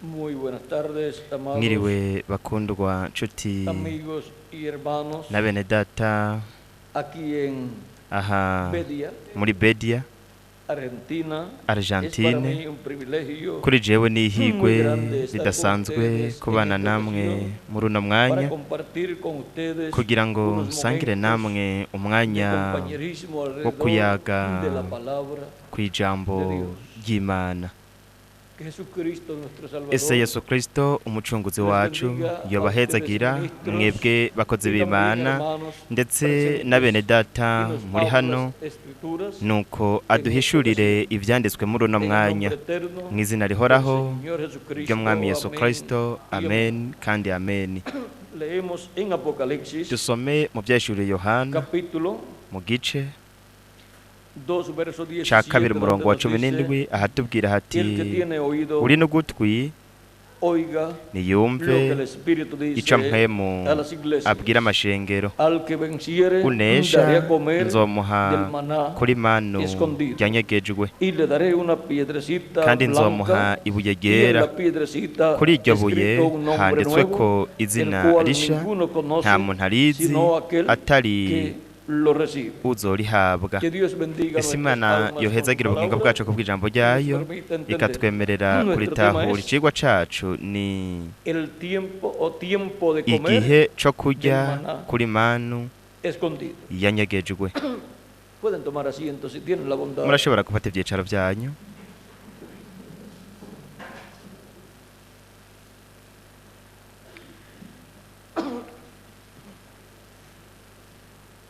Muy buenas tardes, amados Mwiriwe bakundwa nshuti amigos y hermanos, na bene data aquí en aha Bedia, muri Bedia, Argentina. Es para Argentine. mí un privilegio Kuri jewe ni ihigwe muy grande estar con ridasanzwe ustedes en kubana esta namwe ocasión muri uno para mwanya compartir con ustedes kugira ngo unos nsangire momentos namwe de umwanya compañerismo wo alrededor kuyaga de la palabra ku ijambo de Dios. ry'Imana. Que Jesucristo nuestro Ese Salvador Yesu Kristo umucunguzi les wacu bendiga a ustedes yobahezagira ministros mwebwe bakozi y también b'Imana hermanos ndetse presentes na bene data y nos muri abra hano, las escrituras nuko en esta aduhishurire ocasión. ivyanditswe muri uno En el mwanya, nombre eterno mu izina del rihoraho Señor Jesucristo. ry'Umwami Yesu Amén Kristo, y amén. amen kandi amen. Leemos en Apocalipsis Dusome mu vyahishuriwe Yohana capítulo mu gice 2, verso ca kabiri 17, umurongo donde wa nos cumi dice: n'indwi ahatubwira hati El que tiene oído, uri n'ugutwi oiga lo niyumve que el Espíritu ico dice mpwemu a las iglesias. abwira amashengero. Al que venciere, daré Unesha a comer del nzomuha maná kuri manu escondido, ryanyegejwe, y le daré una piedrecita kandi nzomuha blanca, ibuye y en ryera. la piedrecita Kuri iryo buye escrito un nombre handitsweko nuevo, el izina cual risha ninguno nta conoce, muntu arizi sino aquel atari que lo recibe. uzorihabwa. Que Dios bendiga Ese nuestras Imana almas con su yohezagira ubugingo palabra bwacu kubw'ijambo y nos ryayo permita entender. ikatwemerera Nuestro tema kuritahura. es Icigwa cacu ni el tiempo o tiempo de comer igihe co del kurya maná kuri manu escondido. yanyegejwe. Pueden tomar asiento si tienen la bondad. Murashobora gufata ivyicaro vyanyu.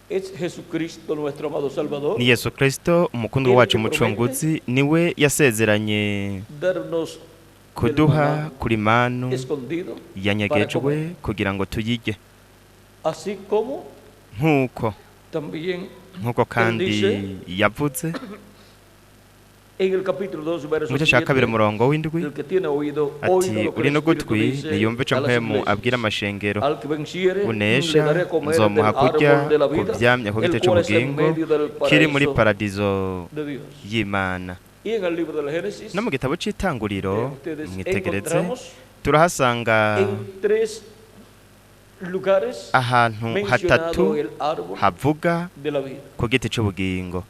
Es Jesucristo nuestro amado Salvador Ni Yesu Kristo umukundwa el wacu que promete umucunguzi, niwe yasezeranye darnos del kuduha maná kuri manu escondido para yanyegejwe comer. kugira ngo tuyirye, Así como nk'uko también nk'uko él kandi dice yavuze en el capítulo 2, mu verso gice ca kabiri 7, umurongo w'indwi el que tiene oído, ati oiga lo que uri el Espíritu n'ugutwi dice niyumve ico a las mpwemu abwira iglesias. amashengero. Al que venciere, le Unesha daré a comer del nzomuha kurya árbol de la ku vida, vyamya ku giti el cual está en c'ubugingo medio del kiri muri paraíso paradizo de Dios. y'Imana. Y en el libro del Génesis, No mu gitabo c'itanguriro vean ustedes, mwitegereze encontramos turahasanga en tres lugares ahantu hatatu mencionado el árbol havuga de la vida. ku giti c'ubugingo.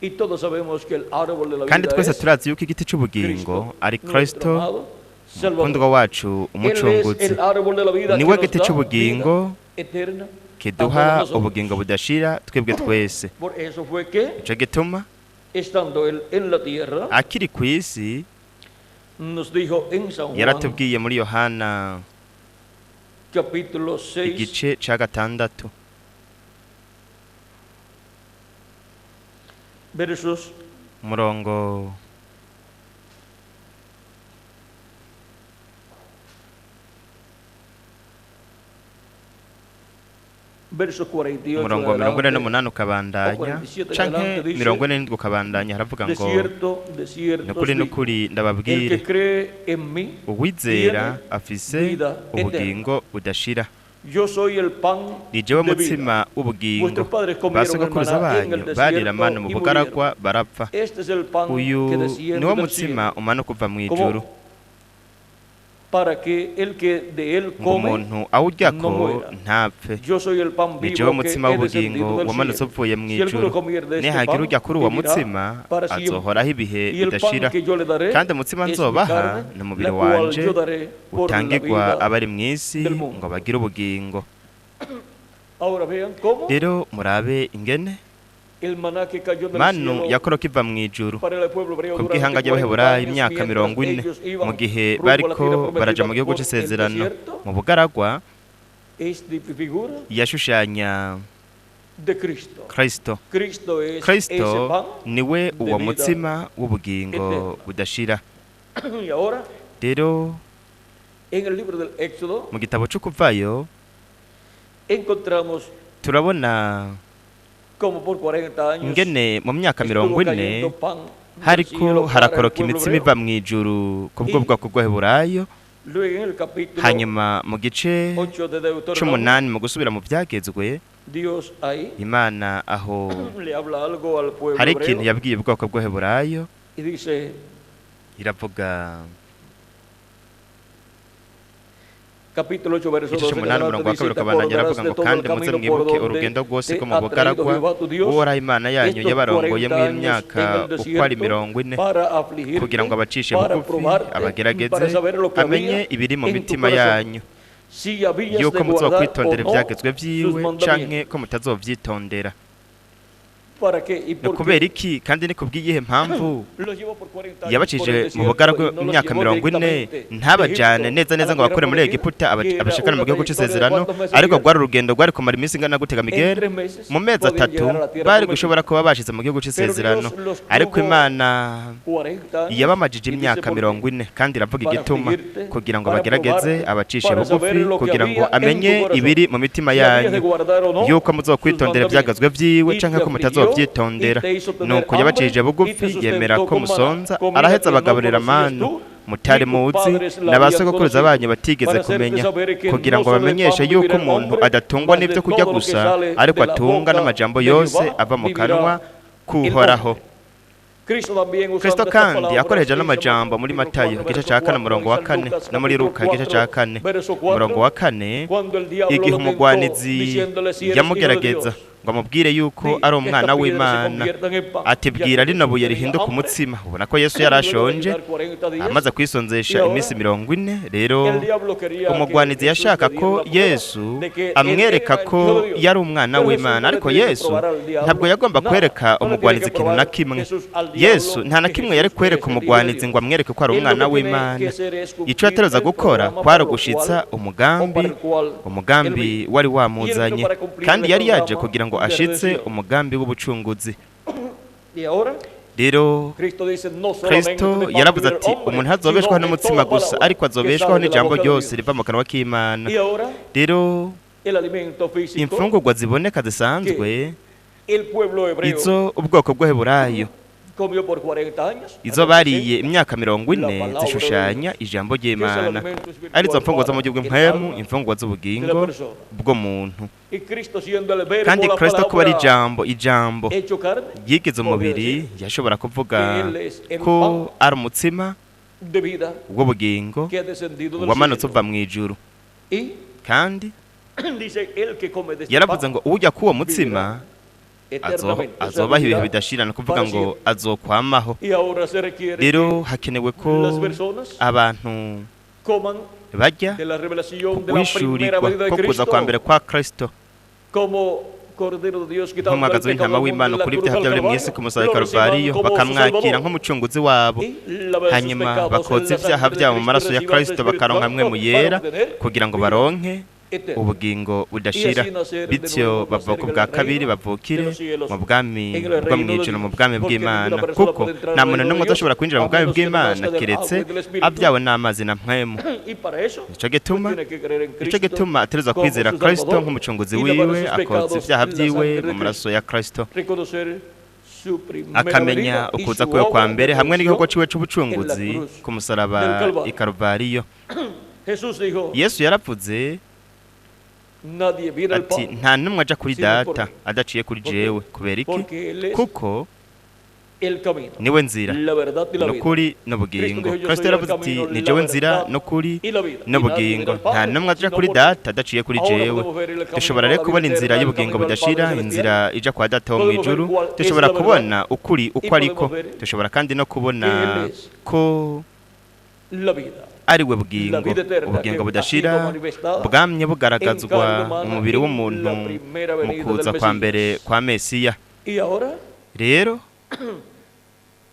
Y todos sabemos que el árbol de la Kandi vida twese es turazi yuko igiti c'ubugingo Cristo, ari nuestro Kristo amado Salvador. umukundwa wacu Él es umucunguzi, el árbol de la vida que niwe nos giti da vida c'ubugingo eterna a todos kiduha nosotros. ubugingo budashira twebwe twese. Por eso fue que, Ico gituma estando él en la tierra, akiri kw'isi nos dijo en San Juan, yaratubwiye muri Yohana capítulo 6, igice ca gatandatu versos umurongo verso 48 en umurongo wa mirongo ine adelante, n'umunani o ukabandanya 47 en canke adelante, dice: mirongo ine n'indwi ukabandanya haravuga De ngo cierto, de cierto nukuri os digo, nukuri el ndababwire que cree en mí uwizera tiene afise vida eterna. ubugingo budashira. Yo soy el pan Ni jewe de vida. mutsima w'ubugingo. Vuestros padres comieron el Basogokuruza maná en banyu el barira manu desierto mu y bugaragwa murieron. barapfa. Este es el pan Uyu que desciende niwo del mutsima cielo, umanuka uva mw'ijuru, como para que el que de él ngo come umuntu awuryako no muera. ntapfe. Yo soy el pan Ni jewe vivo que mutsima he w'ubugingo descendido del wamanutse cielo. uvuye Si alguno mw'ijuru, comiere de este nihagira pan, urya kuri uwo vivirá mutsima para siempre. azohoraho ibihe Y el pan bidashira. que yo le daré Kandi umutsima es mi nzobaha carne, ni umubiri la cual wanje yo daré por la utangirwa vida abari mw'isi del mundo. ngo bagire ubugingo. Ahora vean cómo Rero murabe ingene el maná que cayó del manu cielo yakoroka iva mw'ijuru para el pueblo hebreo ku durante bw'ihanga 40 ry'Abaheburayo años imyaka mientras mirongo ine ellos mu iban gihe rumbo a la bariko tierra baraja prometida mu gihugu por el c'isezerano desierto, mu bugaragwa es de figura yashushanya de Cristo. Kristo. Cristo es ese Kristo pan niwe de uwo vida mutsima w'ubugingo eterna. budashira. Y ahora, Rero en el libro del Éxodo, mu gitabo c'ukuvayo encontramos turabona como por 40 años ingene mu myaka estuvo mirongo ine cayendo pan del hariko cielo para el harakoroka pueblo imitsima hebreo. iva mw'ijuru ku Y bw'ubwoko bw'Abaheburayo. luego en el capítulo Hanyuma mu gice 8 de Deuteronomio, c'umunani mu gusubira mu vyagezwe Dios ahí Imana aho le habla algo al pueblo hari ikintu hebreo yabwiye ubwoko bw'Abaheburayo y dice: iravuga Capítulo 8, verso Igice 12 en c'umunani adelante umurongo wa dice, kabiri "Te ukabandanya acordarás aravuga de ngo todo el kandi muze camino por mwibuke donde urugendo rwose te rwo mu ha traído bugaragwa Jehová tu Dios Uhoraho Imana yanyu estos yabarongoyemwo 40 años imyaka en el uko ari desierto 40 para afligirte, kugira ngo abacishe para bugufi probarte, para abagerageze saber lo que amenye había ibiri mu en tu mitima corazón, yanyu si habías de yuko guardar o muzokwitondera no ivyagezwe sus vyiwe canke mandamientos. ko mutazovyitondera. ¿Para qué y Ni por kubera qué? iki kandi ni kubw'iyihe mpamvu Los llevó por 40 años por el yabacishije mu desierto bugaragwa y no los imyaka llevó 40 directamente de ntabajane Egipto neza a neza la ngo tierra bakure muri prometida, Egiputa que era abashikane mu una gihugu trayectoria de c'isezerano cuántos meses, ariko Miguel? rwari urugendo rwari kumara iminsi ingana gute ga En Miguel? 3 meses Mu mezi podían 3 llegar a la tierra bari prometida. gushobora kuba bashize mu gihugu Pero c'isezerano Dios los ariko tuvo Imana 40 años yabamajije y dice imyaka por qué. 40 kandi iravuga Para igituma afligirte, kugira ngo para abagerageze probarte, abacishe para bugufi saber lo que kugira ngo había en tu amenye corazón, ibiri mu mitima si habías de yanyu guardar o no yuko sus muzokwitondera mandamientos. ivyagezwe vyiwe Y canke te ko afligió y mutazovyitondera. te hizo tener Nuko hambre yabacishije y te bugufi yemera sustentó ko con maná, musonza comida araheza que no abagaburira conocías amanu tú mutari ni tus muzi padres la na ba habían sogokuruza conocido, banyu batigeze para hacerte kumenya saber que kugira no ngo solo de bamenyeshe pan yuko vivirá el umuntu hombre, adatungwa mas de n'ivyo kurya todo lo que gusa sale ariko de la atunga boca n'amajambo de yose Jehová ava mu vivirá kanwa el k'Uhoraho. hombre. Cristo también usando Kristo estas kandi palabras akoresheje hizo n'amajambo muri Mateo Matayo capítulo 4, igice verso ca 4 4, umurongo y wa San 4 Lucas no muri capítulo Luka igice ca 4, 4 verso umurongo 4, wa 4 cuando el diablo igihe lo tentó umugwanizi diciéndole, si eres hijo de yamugerageza Dios, ngo amubwire yuko di ari que umwana esta piedra se w'Imana convierta en pan, ati ya bwira que rino Jesús buye tenía rihinduka hambre, umutsima. Ubona ko Yesu yari luego de ashonje ayunar 40 días, amaze y kwisonzesha ahora iminsi 40 rero el diablo quería que umugwanizi Jesús yashaka le diera ko la prueba Yesu de que él amwereka era el ko Hijo de Dios. yari umwana Pero Jesús w'Imana no le ariko tenía que Yesu probar al diablo ntabwo yagomba nada. kwereka No le tenía umugwanizi que ikintu na probar kimwe. Jesús al Yesu diablo nta na que kimwe yari Jesús kwereka es el Hijo de umugwanizi Dios. ngo amwereke ko ari Él lo umwana que tiene w'Imana. que hacer es Ico cumplir yategerezwa el gukora programa kwari por lo ugushitsa cual o para umugambi el cual él umugambi vino. wari Y él vino wamuzanye para cumplir kandi el yari yaje programa kugira ngo de ashitse redención. umugambi w'ubucunguzi. Y ahora Rero Cristo dice, no solamente Kristo de pan yaravuze vive el ati hombre, umuntu ntazobeshwaho sino de n'umutsima toda gusa palabra ariko que azobeshwaho sale de la n'ijambo boca de ryose Dios. riva mu kanwa k'Imana. Y ahora Rero el alimento físico imfungurwa ziboneka zisanzwe el pueblo hebreo izo ubwoko bw'Abaheburayo comió por 40 años izo bariye imyaka 40 La palabra de zishushanya ijambo que es el ry'Imana alimento espiritual arizo mfungurwa zo mu para buryo el bw'impwemu alma imfungurwa de la z'ubugingo persona. bw'umuntu. Y Cristo siendo el verbo, Kandi la Kristo kuba ari palabra ijambo ijambo hecho carne, yigize podía umubiri decir yashobora kuvuga que Él es el ko pan ari umutsima de vida w'ubugingo que ha descendido del wamanutse cielo. uva mu ijuru. Y Kandi dice, el que come de este yaravuze pan ngo ujya k'uwo mutsima eternamente, o sea, azobaho ibihe vivirá bidashira ni ukuvuga para ngo siempre. azokwamaho. Y ahora se requiere Rero que hakenewe ko las personas abantu coman barya de la revelación de la primera guhishurirwa venida de ko kuza kwa mbere Cristo kwa Kristo como Cordero de Dios quitando el nk'umwagazi pecado w'intama del mundo w'Imana en la kuri cruz ibyaha del by'abari mu isi Calvario, ku musaraba lo i reciban Karuvariyo como su bakamwakira Salvador nk'umucunguzi wabo y laven sus hanyuma pecados en bakoza la ibyaha sangre de byabo mu Cristo y maraso ya reciban su Kristo Espíritu bakaronka amwe Santo mu para yera obtener kugira ngo vida baronke eterna. ubugingo Y budashira así nacer de bityo nuevo, nacer bavuka en ubwa el kabiri reino de bavukire los cielos, mu bwami en el bwo reino mu de ijuru mu Dios. bwami Porque bw'Imana ninguna persona kuko puede entrar nta al muntu reino de n'umwe Dios azoshobora kwinjira mu a bwami menos que no bw'Imana nazca del keretse agua y del Espíritu. abyawe n'amazi na mpwemu. Y para eso Nico gituma tiene que creer en nico Cristo gituma ategerezwa como kwizera su Kristo Salvador nk'umucunguzi y lavar wiwe sus akoza pecados ibyaha en la byiwe sangre mu de maraso Cristo. ya Kristo Reconocer su primera akamenya venida y ukuza su kwiwe kwa obra de mbere hamwe n'igikorwa redención ciwe en la c'ubucunguzi cruz ku musaraba del Calvario. i Karuvariyo. Jesús dijo, Yesu yaravuze nadie viene al ati Padre nta n'umwe aja kuri sino por data mí. adaciye kuri ¿Por qué? jewe kubera iki Porque Él es kuko el camino, niwe nzira la verdad y la vida. n'ukuri Cristo n'ubugingo. dijo, yo Kristo soy el yaravuze ati camino, ni la jewe nzira verdad n'ukuri y la vida. Y nadie viene n'ubugingo al nta Padre n'umwe aja sino kuri por mí. data adaciye kuri Ahora jewe. podemos ver el camino Dushobora a rero la kubona vida inzira eterna, el y'ubugingo camino al Padre budashira celestial. inzira ija kwa data wo mu Podemos ver ijuru cuál es dushobora la verdad kubona ukuri y uko ariko podemos ver dushobora kandi no que kubona Él es ko la vida, ari we la bugingo vida eterna ubugingo que ha sido budashira manifestada bwamye en bugaragazwa carne mu humana mubiri en la w'umuntu primera mu venida kuza del kwa mbere Mesías. kwa Mesiya. Y ahora Rero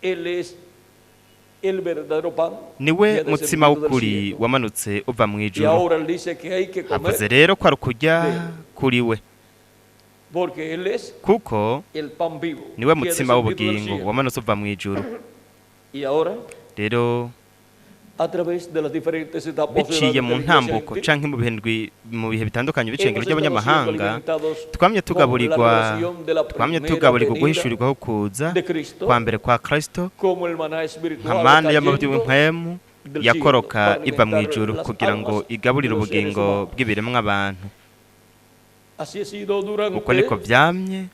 Él es el verdadero pan que niwe ha mutsima descendido del w'ukuri cielo. wamanutse uva mu Y ijuru. ahora Él dice que hay que Avuze comer rero ko ari ukurya de Él, kuri we porque Él es kuko el pan vivo niwe que ha mutsima descendido del w'ubugingo cielo. wamanutse uva mu ijuru. Y ahora, Rero a través de las diferentes etapas de la, biciye de mu la iglesia ntambuko gentil, canke mu bihe ndwi mu bihe bitandukanye b'icengero hemos estado siendo ry'abanyamahanga alimentados twamye con la tugaburirwa revelación de la twamye primera tugaburirwa venida guhishurirwaho kuza de Cristo kwa mbere kwa Kristo como el maná nka espiritual mana y'amavuta cayendo y'impwemu del cielo yakoroka para iva mu alimentar ijuru las kugira ngo almas de igaburire los seres ubugingo humanos. bw'ibiremwa abantu. Así ha sido Uko niko durante vyamye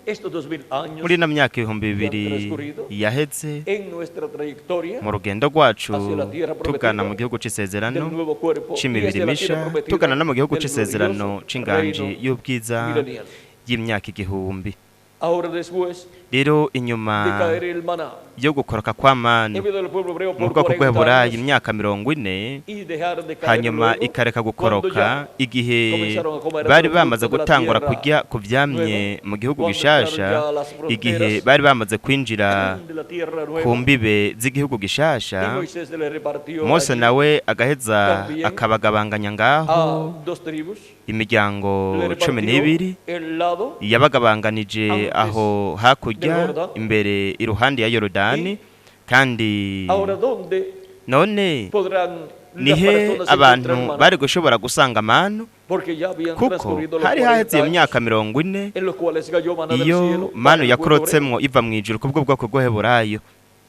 Estos 2000 años Muri ino myaka 2000 yaheze en nuestra trayectoria mu rugendo rwacu hacia la tierra tugana prometida mu gihugu c'isezerano del nuevo cuerpo y c'imibiri hacia la misha, tierra prometida tugana no mu gihugu del c'isezerano glorioso c'inganji reino y'ubwiza milenial. y'imyaka 1000. Ahora, después Rero de inyuma caer el maná yo gukoroka kwa manu en medio del pueblo hebreo mu por bwoko 40 bw'Eburayi años imyaka 40, y dejar de caer hanyuma luego, ikareka cuando gukoroka ya igihe comenzaron a comer bari del bamaze fruto de la gutangura tierra kurya ku vyamye nueva, mu gihugu cuando gishasha, entraron ya a las igihe fronteras bari bamaze kwinjira de la tierra ku nueva, mbibe z'igihugu y gishasha, Moisés le repartió Mose allí nawe agaheza también akabagabanganya ngaho a dos tribus, imiryango le cumi repartió n'ibiri, el lado yabagabanganije antes aho hakurya del Jordán. imbere iruhande ya Yorodani. Kandi Ahora, ¿dónde none podrán las nihe personas encontrar abantu maná? bari gushobora gusanga manu? Porque ya habían Kuko transcurrido los hari haheze 40 iyo myaka años 40 en los cuales cayó maná del iyo cielo manu para el pueblo hebreo. yakorotsemwo iva mu ijuru kubwo bwoko bw'Uheburayo.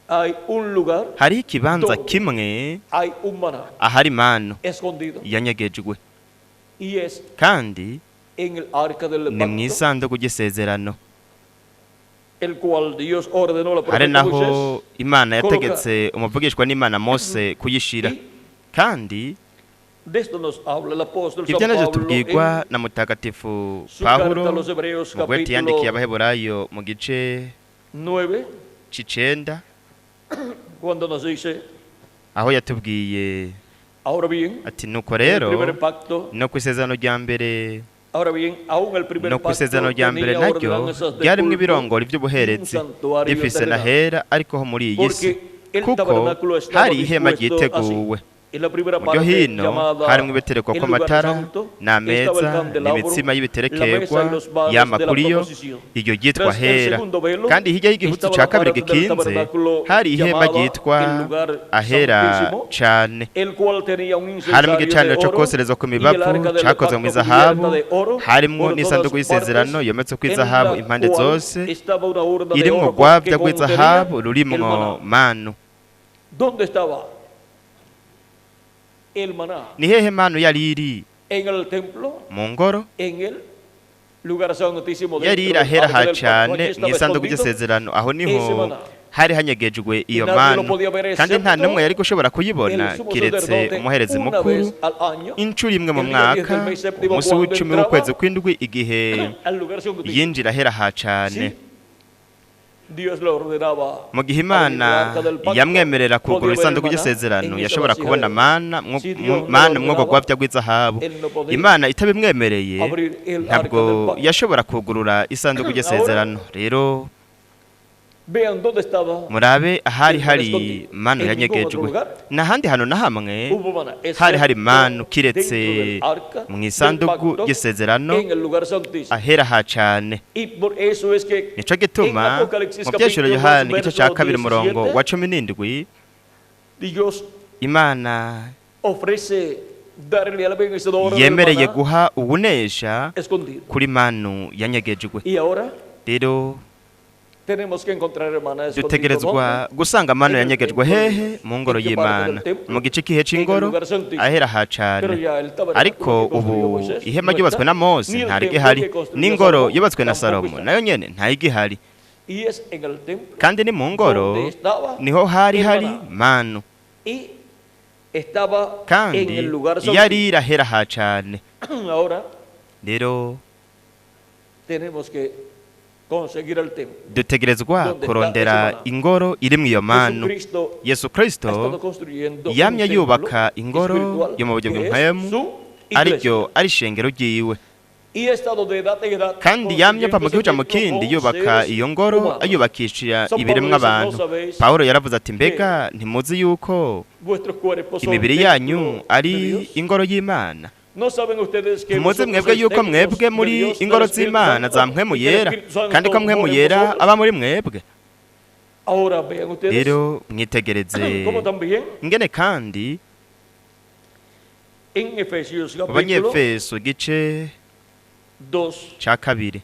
Hay un lugar, Hariho ikibanza donde kimwe hay un maná ahari manu escondido, yanyegejwe, y es kandi en el arca del ni mu pacto, isanduku ry'isezerano, el cual Dios ordenó al hari profeta naho Moisés Imana colocar. yategetse umuvugishwa n'Imana Mose kuyishira. Y Kandi de esto nos habla el apóstol ibyo San navyo Pablo tubwirwa en na mutagatifu su carta Pawulo a los Hebreos, mu gwete capítulo yandikiye Abaheburayo mu gice 9, c'icenda, cuando nos dice: aho yatubwiye ahora bien, ati nuko el rero primer pacto, no ku isezerano rya mbere, ahora bien, aún el primer no ku pacto isezerano rya mbere tenía naryo ordenanzas de ryarimwo culto ibirongori y un vy'ubuherezi santuario rifise terrenal. n'ahera ariko ho muri iyi si, Porque el kuko tabernáculo estaba hari ihema dispuesto así. ryiteguwe. En la primera Mu ryo parte hino llamada harimwo ibiterekwa el lugar kw'amatara santo estaba el n'ameza candelabro, n'imitsima la mesa y'ibiterekerwa y los vasos yama de la kuri yo, proposición. iryo ryitwa Tras el hera. segundo velo Kandi hirya y'igihuzu estaba ca la kabiri parte del gikinze tabernáculo hari ihema llamada ryitwa el lugar ahera santísimo, cane, el cual tenía un harimwo incensario de igicaniro co oro koserezwa ku y el mibavu arca del cakozwe mu pacto izahabu, cubierta de oro harimwo por todas n'isanduku y'isezerano partes, yometswe en kw'izahabu la impande cual zose, estaba una urna de irimwo oro urwabya que contenía rw'izahabu el rurimwo maná. manu. ¿Dónde estaba el maná? Ni hehe manu yari iri? En el templo, Mu ngoro en el lugar santísimo, yari dentro del irahera arca ha del pacto. cane Allí estaba mw'isanduku escondido ry'isezerano, aho ese niho maná. hari hanyegejwe iyo Y nadie lo manu, podía ver kandi nta excepto n'umwe yari gushobora kuyibona el sumo kiretse sacerdote umuherezi una mukuru vez al año, inshuro imwe mu el día 10 mwaka, del mes séptimo, umunsi cuando w'icumi entraba w'ukwezi kw'indwi, igihe al lugar santísimo. yinjira ahera ha cane. Sí, Dios le ordenaba Mu gihe abrir el Imana arca del pacto, yamwemerera kugura podía ver el isanduku maná y'isezerano, en esa yashobora vasija kubona de oro. mana Si Dios no lo mana mw'ubwo ordenaba, rwabya rw'izahabu. él no podía Imana itabimwemereye abrir el arca ntabwo del pacto. yashobora kugurura isanduku y'isezerano. Rero Vean dónde estaba. murabe ahari El maná hari escondido. manu En ningún otro yanyegejwe. lugar N'ahandi hantu na hamwe hubo maná, hari hari excepto manu kiretse dentro del arca mu del isanduku pacto, y'isezerano en el lugar santísimo. ahera ha cane. Y por eso es que Nico gituma en Apocalipsis mu vyeshuro capítulo Yohana 2, igice verso ca kabiri umurongo 17, wa 17, Dios Imana ofrece darle al vencedor del yemereye maná guha uwunesha escondido. kuri manu yanyegejwe. Y ahora Rero tenemos que encontrar el maná escondido. dutegerezwa ¿Dónde? gusanga manu En el yanyegejwe templo de hehe? Dios. Mu ngoro ¿En qué parte y'Imana, del templo? mu gice kihe En el c'ingoro? lugar santísimo. Ahera ha Pero cane. ya el tabernáculo Ariko que construyó ubu Moisés ihema no ryubatswe está, na Mose ni el ntari templo gihari, que construyó n'ingoro Salomón yubatswe na tampoco Salomo está. nayo nyene ntayigihari. Y es en el templo Kandi ni mu ngoro donde estaba niho hari el hari maná. manu, Y estaba en kandi el lugar yari santísimo. irahera ha cane. Ahora Rero tenemos que conseguir el templo. dutegerezwa Donde está kurondera ese maná. ingoro irimwo iyo manu. Jesucristo Yesu ha estado Kristo construyendo un yamye templo yubaka ingoro espiritual yo mu buryo que es bw'impwemu, su iglesia. ariryo ari ishengero ryiwe. Y ha estado de edad en edad Kandi yamye ava mu construyendo gihugu ese mu templo kindi con yubaka seres iyo ngoro humanos. ayubakisha San Pablo ibiremwa dice, "No abantu. sabéis Pawulo yaravuze ati mbega ntimuzi yuko vuestros cuerpos son imibiri templo yanyu de ari Dios? ingoro y'Imana? ¿No saben ustedes que Ntimuzi vosotros mwebwe sois yuko templos mwebwe de muri Dios, del ingoro Espíritu z'Imana Santo, za mpwemu y que el yera, Espíritu Santo kandi ko mpwemu mora en yera vosotros? aba muri mwebwe? Ahora vean ustedes Rero mwitegereze cómo también ingene kandi en Efesios mu capítulo Banyefeso igice 2, ca kabiri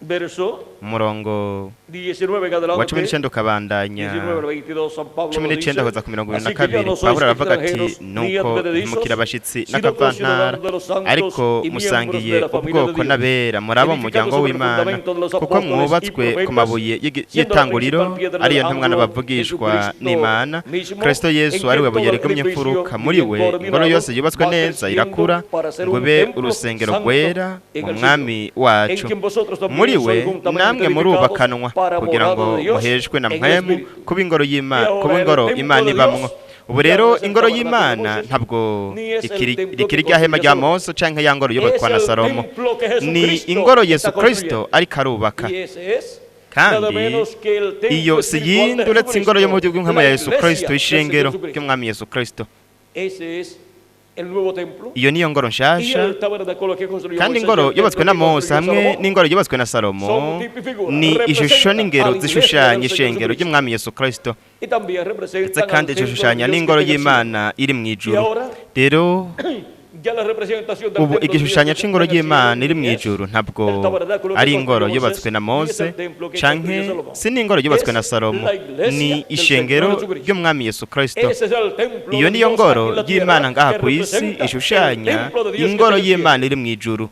verso umurongo 19 en Wa adelante, 19 ukabandanya, 19 al 22, San Pablo cumi lo n'icenda dice, kuza ku mirongo ibiri na "Así que ya kabiri, no sois Pawulo aravuga ati: extranjeros ni "Nuko advenedizos, ntimukiri abashitsi sino n'akavantara, conciudadanos de los santos ariko y miembros musangiye de la familia de ubwoko Dios, n'abera, muri abo mu muryango edificados sobre el w'Imana, fundamento de los kuko apóstoles y mwubatswe ku profetas, mabuye siendo la y'itanguriro, principal piedra del ariyo ntumwa ángulo n'abavugishwa Jesucristo n'Imana, mismo, Kristo Yesu en ari we quien buye todo rigumye edificio imfuruka, muri bien we ingoro coordinado yose yubatswe va neza creciendo irakura para ser ngo un ibe templo urusengero santo rwera en mu el Mwami Señor, en wacu. quien vosotros también Muri sois we juntamente namwe edificados murubakanwa para kugira morada ngo de Dios muheshwe na en el mpwemu Espíritu." kuba ingoro Y y'Imana, ahora kuba el ingoro templo Imana de ibamwo. Dios Ubu ya rero no es el ingoro tabernáculo de y'Imana Moisés, ntabwo ni es el templo rikiri que rya hema construyó rya Salomón. Mose canke ya ngoro yubakwa Es na el Salomo, templo que ni Jesucristo ingoro está Yesu Kristo construyendo. ariko arubaka. Y ese es nada Kandi menos que el templo iyo si espiritual yindi de uretse ingoro yo mu buryo Jesucristo, bw'impwemu la ya Yesu iglesia Kristo, del Señor ishengero Jesucristo. ry'Umwami Yesu Kristo. Ese es el nuevo templo Iyo niyo ngoro y nshasha. el tabernáculo que construyó Kandi Moisés y ingoro el yubatswe templo na que Mose construyó hamwe Salomón n'ingoro yubatswe na Salomo son tipo y figura, ni ishusho representan a n'ingero la iglesia zishushanya del Señor ishengero Jesucristo ry'Umwami Yesu Kristo, y también ndetse representan al kandi templo de ishushanya Dios que n'ingoro está en el cielo. y'Imana iri mu Y ijuru. ahora Rero ya la representación del ubu templo de Dios igishushanyo que está c'ingoro en el cielo y'Imana iri mu es ijuru ntabwo el tabernáculo que ari ingoro construyó yubatswe Moisés na ni es Mose el templo que canke construyó Salomón. si n'ingoro yubatswe na Es Salomo, la iglesia ni del ishengero Señor Jesucristo. ry'Umwami Yesu Kristo. Ese es el templo Iyo de niyo Dios ngoro aquí en la y'Imana tierra ngaha que ku isi representa el ishushanya templo de Dios que ingoro está en el cielo. y'Imana iri mu ijuru.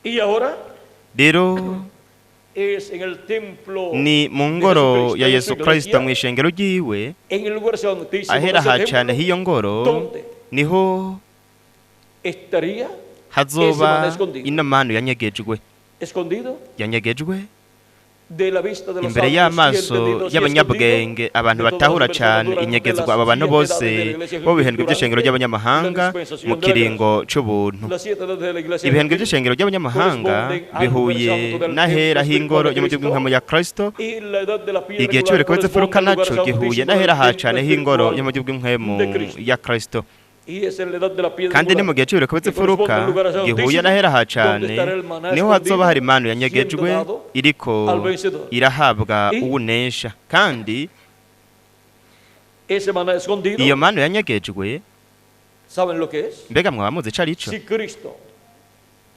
Y ahora Rero es en el templo ni mu de ngoro Jesucristo, ya en su Yesu Kristo, iglesia, mu ishengero ryiwe, en el lugar santísimo de ahera ese ha cane templo, h'iyo ngoro, donde niho estaría hazoba ese maná escondido. ino manu yanyegejwe, Escondido yanyegejwe de la vista de los imbere sabios y y'amaso entendidos y y'abanyabwenge, escondido abantu de todas las batahura personas cane durante inyegezwa. las Aba bantu siete bose edades de la iglesia bo bihembwe durante by'ishengero la ry'abanyamahanga dispensación mu de la gracia. kiringo c'ubuntu. Las siete edades de la iglesia Ibihembwe gentil by'ishengero ry'abanyamahanga corresponden al lugar bihuye santo del n'ahera templo h'ingoro espiritual yo mu de buryo bw'impwemu ya Kristo. Y la edad de la piedra Igihe angular c'ibireko imfuruka corresponde al lugar naco gihuye santísimo n'ahera del ha templo cane h'ingoro yo mu espiritual buryo bw'impwemu de Cristo. ya Kristo. Y es en la edad de la piedra Kandi ni mu angular gihe c'ibireko que corresponde imfuruka al lugar gihuye santísimo n'ahera ha donde cane, estará el maná niho hazoba escondido hari imanu siendo yanyegejwe dado iriko al vencedor. irahabwa Y uwunesha. Kandi ese maná escondido, iyo manu yanyegejwe, ¿saben lo que es? mbega mwaba muzi ico arico? Si Cristo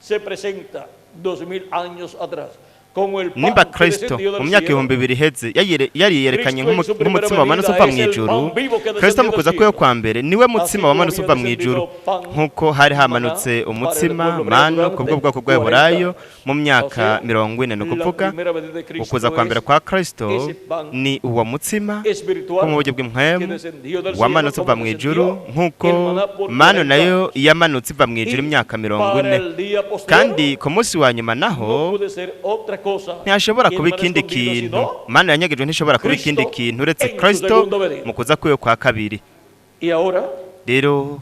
se presenta 2000 años atrás como el Nimba pan que Kristo descendió mu del myaka cielo, 2000 iheze yariyerekanye Kristo en su primera nk'umutsima wamanutse venida uva mu es el ijuru, pan vivo que Kristo descendió mu del kuza kwiwe cielo. kwa mbere niwe Así mutsima como wamanutse había uva mu ijuru, descendido pan nk'uko hari maná hamanutse para el umutsima pueblo hebreo manu durante kubwo bwoko 40 bw'Abaheburayo años. mu O myaka sea, 40. Ni la ukuvuga primera venida de Cristo ukuza kwa mbere es kwa Kristo ese pan ni uwo mutsima wo mu espiritual buryo que bw'impwemu descendió del cielo wamanutse uva como mu ijuru, descendió nk'uko el maná por manu 40 nayo años. yamanutse iva mu ijuru Y imyaka mirongo para ine. el día postrero Kandi ku munsi wa nyuma no naho puede ser otra cosa ntihashobora que el kuba maná ikindi escondido, kintu, sino manu yanyegejwe ntishobora kuba ikindi Kristo kintu uretse en su Kristo segunda venida. mu kuza kwiwe kwa kabiri. Y ahora Rero